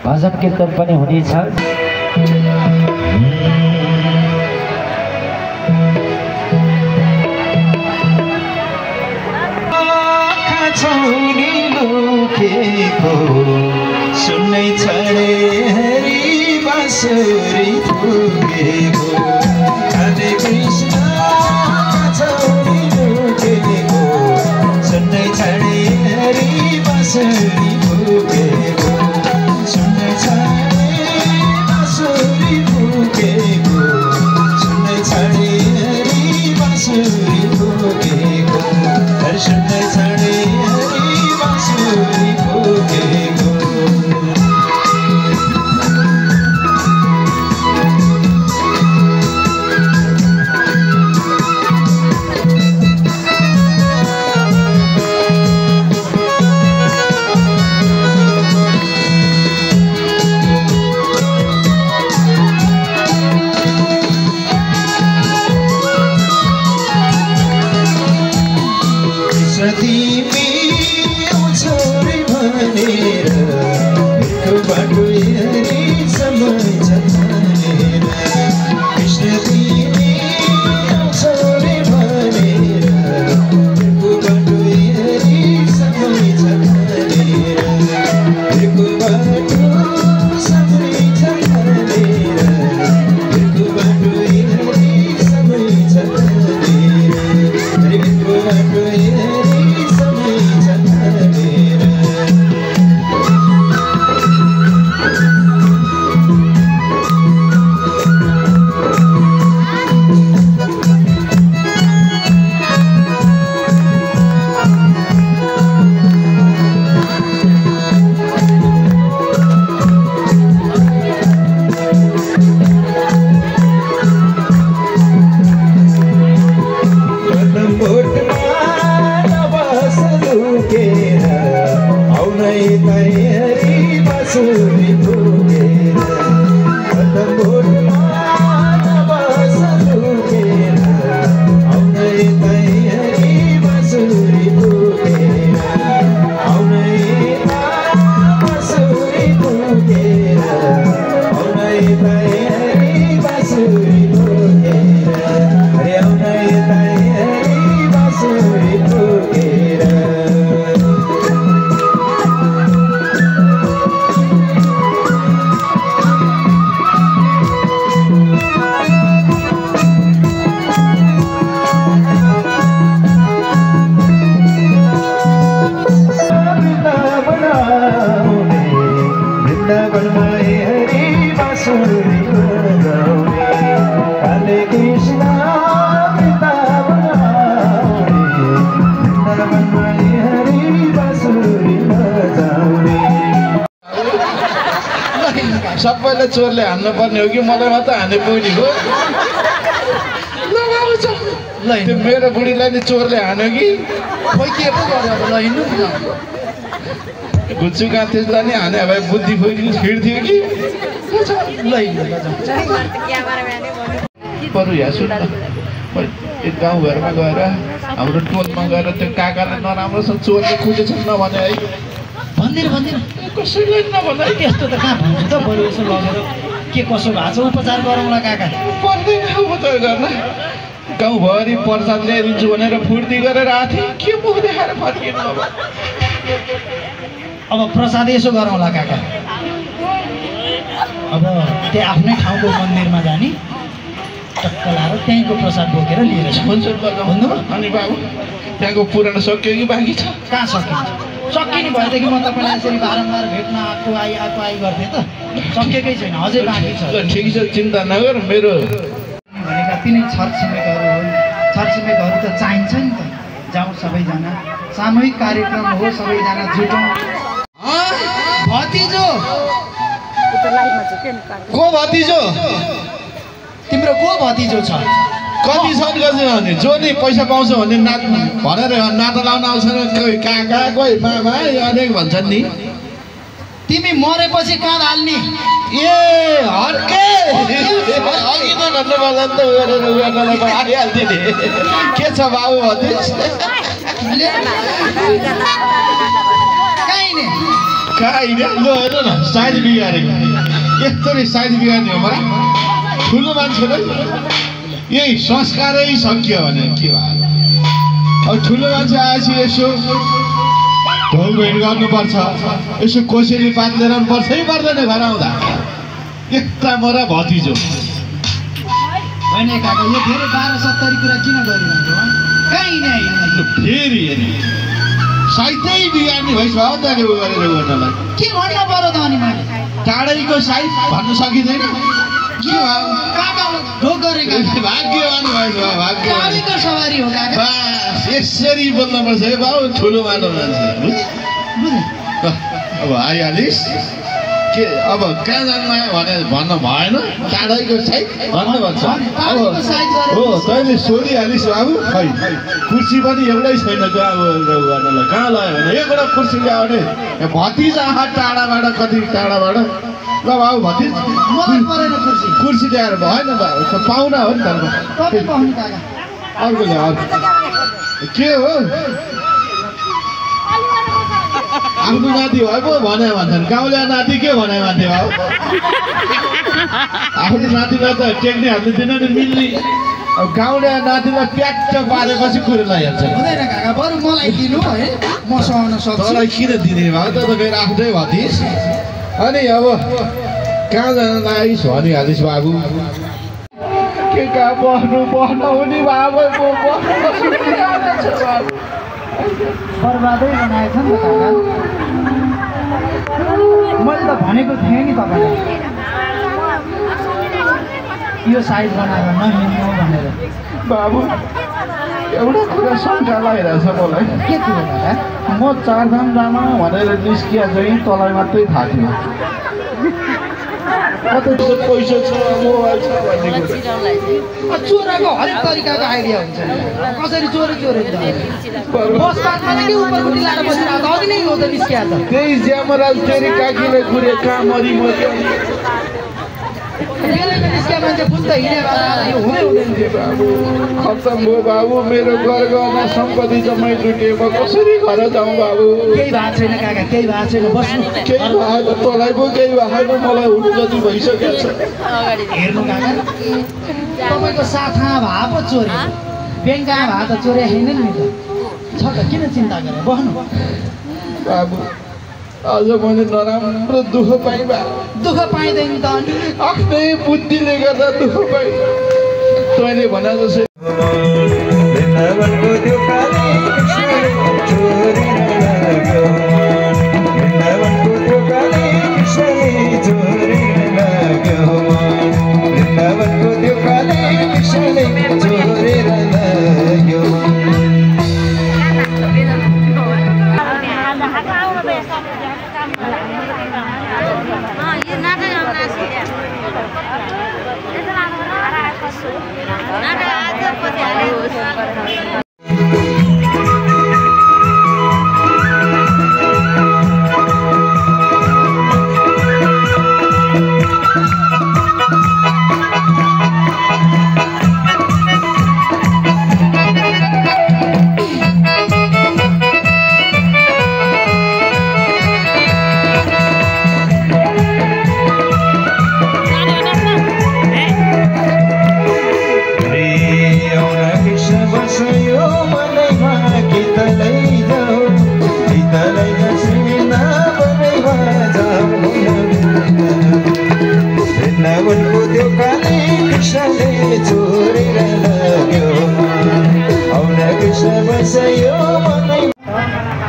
भजन कीर्तन पनि हुनेछ। सुन्नै छाडे हरि बाँसुरी फुकेको हरे कृष्ण छोडी लुकेको सुन्नै छाडे हरि बाँसुरी फुकेको सुन्नै छाडे बाँसुरी फुकेको सुन्नै छाडे हरि बाँसुरी फुकेको हरि सुन्नै छाडे हरि बाँसुरी फुकेको सबैलाई चोरले हान्नु पर्ने हो कि मलाई मात्र हान्ने बुढी हो? ल त्यो मेरो बुढीलाई नि चोरले हान्यो कि खोइ के पो गर्यो ल हिँड्नु न गुच्चु गाँथेलाई नि हाने भए बुद्धि फिर्थ्यो कि ल बरु यहाँ सुन एक गाउँघरमा गएर हाम्रो टोलमा गएर त्यो काकालाई नराम्रोसँग चोरले कुटेछ नभने है भन्दिन कसैलाई नभन है त्यस्तो त कहाँ भन्छु त बरु यसो लगेर के कसो भएको छ उपचार गरौँला काका पर्दैन उपचार गर्न गाउँभरि प्रसाद ल्याइदिन्छु भनेर फुर्ती गरेर आएको थिएँ के मुख देखाएर फर्किनु अब प्रसाद यसो गरौँला काका अब त्यही आफ्नै ठाउँको मन्दिरमा जाने टक्क लाएर त्यहीँको प्रसाद बोकेर लिएर भन्नु अनि बाबु त्यहाँको पुरानो सक्यो कि बाँकी छ? कहाँ सकिन्छ सकिने भएदेखि म तपाईँलाई यसरी बारम्बार भेट्न आएको आई गर्थेँ त सकेकै छैन अझै बाँकी छ। ठिक छ चिन्ता नगर मेरो भनेका तिनै छरछिमेकहरू त चाहिन्छ नि त जाउँ सबैजना सामूहिक कार्यक्रम हो सबैजना जुटौँ। भतिजो को भतिजो तिम्रो को भतिजो छ? कति छन् भने जो नि पैसा पाउँछ भने नाच भनेर नाता लाउन आउँछ कोही काका कोही मामा अनेक भन्छन् नि। तिमी मरेपछि कहाँ हाल्ने? ए हर्के अघि त भन्नुपर्दा त उयोलाई आइहाल्थ्यो नि के छ बाबु भतिज? कहीँ नि खाइने ल हेर्नु न साइज बिगारेको यस्तरी साइज बिगार्ने हो मलाई ठुलो मान्छेले यही संस्कारै सकियो भने के भयो अब ठुलो मान्छे आएपछि यसो ढोल भेट गर्नुपर्छ यसो कोसेली पात लिएर पर्छै पर्दैन घर आउँदा यता मोरा भतिजो होइन काका यो फेरि 1270 कुरा किन गरिरहनु हो कहीँ नै फेरि हेर्नु साइजै बिगार्ने भइसक्यो हो त उ गरेर गर्नलाई के भन्नु पर्यो त अनि मैले टाढैको साइज भन्न सकिँदैन के भयो काका ढोक गरेका भाग्यवान भएछ भाग्यवान गाडीको सवारी हो काका बस यसरी बोल्नुपर्छ है बाउ ठुलो माटो मान्छे अब आइहालिस् के अब कहाँ जानु आयो भने भन्न भएन टाढैको साइज भन्नु भन्छ अब हो तैँले सोधिहालिस् बाबु खै कुर्सी पनि एउटै छैन गर्नलाई कहाँ लाग्यो भने एउटा कुर्सी ल्यायो भने भतिजा टाढाबाट कति टाढाबाट ल बाबु भतिज मलाई परेन कुर्सी ल्याएर भएन बाबु पाहुना हो नि त अर्को ल्यायो के हो आफ्नो नाति भयो पो भने भन्छन् गाउँले नाति के भने भन्थे बाबु आफ्नो नातिलाई त टेक्ने हाल्नु दिएन नि मिल्ने अब गाउँले नातिलाई प्याट्ट पारेपछि कुरोलाई हेर्छ हुँदैन काका बरु मलाई दिनु है म सहन सक्छु तँलाई किन दिने भयो त फेरि आफ्नै भतिस् अनि अब कहाँ जान लागिस् भनिहालिस् बाबु के कहाँ बस्नु हुने बाबु बर्बादै बनाएको छ नि त काका मैले त भनेको थिएँ नि तपाईँलाई यो साइज बनाएर नहिँड्नु भनेर बाबु एउटा कुरा शङ्का लागिरहेछ मलाई के कुरो काका म चारधाम जान भनेर निस्किया चाहिँ तँलाई मात्रै थाहा थियो कतै पैसा छ मोबाइल छ भन्ने कुरा चोराको हरेक तरिकाको आइडिया हुन्छ कसरी चोरी बसपातमा के उपरपट्टि लाएर बसिरहेको अघि नै हो त निस्किया त त्यही ज्यामराज तेरी काकीले कुरे कहाँ मरि निस्किया मान्छे फुत्त हिँडेर हुँदै हुँदैन बाबु खत्तम भयो बाबु मेरो घर गहना सम्पत्ति जम्मै लुटे म कसरी घर जाउँ बाबु केही भएको छैन काका केही भएको छैन बस्नु केही भएको तँलाई पो केही भएको मलाई हुनु जति भइसकेको छ हेर्नु काका तपाईँको साथा भए पो चोरे ब्याङ्कमा भए त चोरे होइन नि त छ त किन चिन्ता गरेर बस्नु बाबु आज मैले नराम्रो दुःख पाएँ दुःख पाइँदैन त अनि आफ्नै बुद्धिले गर्दा दुःख पाएँ तैँले भने जस्तै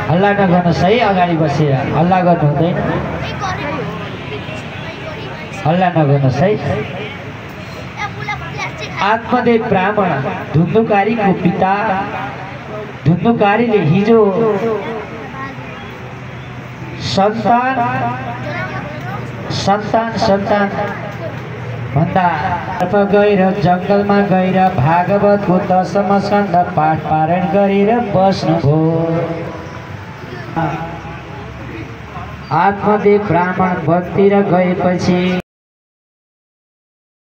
हल्ला नगर्नुहोस् है अगाडि बसेर हल्ला गर्नु हुँदैन हल्ला नगर्नुहोस् है आत्मदेव ब्राह्मण धुन्धुकारीको पिता धुन्धुकारीले हिजो सन्तान भन्दा गएर जङ्गलमा गएर भागवतको 10औं स्कन्ध पाठ पारायण गरेर बस्नुभयो आत्मदेव ब्राह्मण वनतिर गएपछि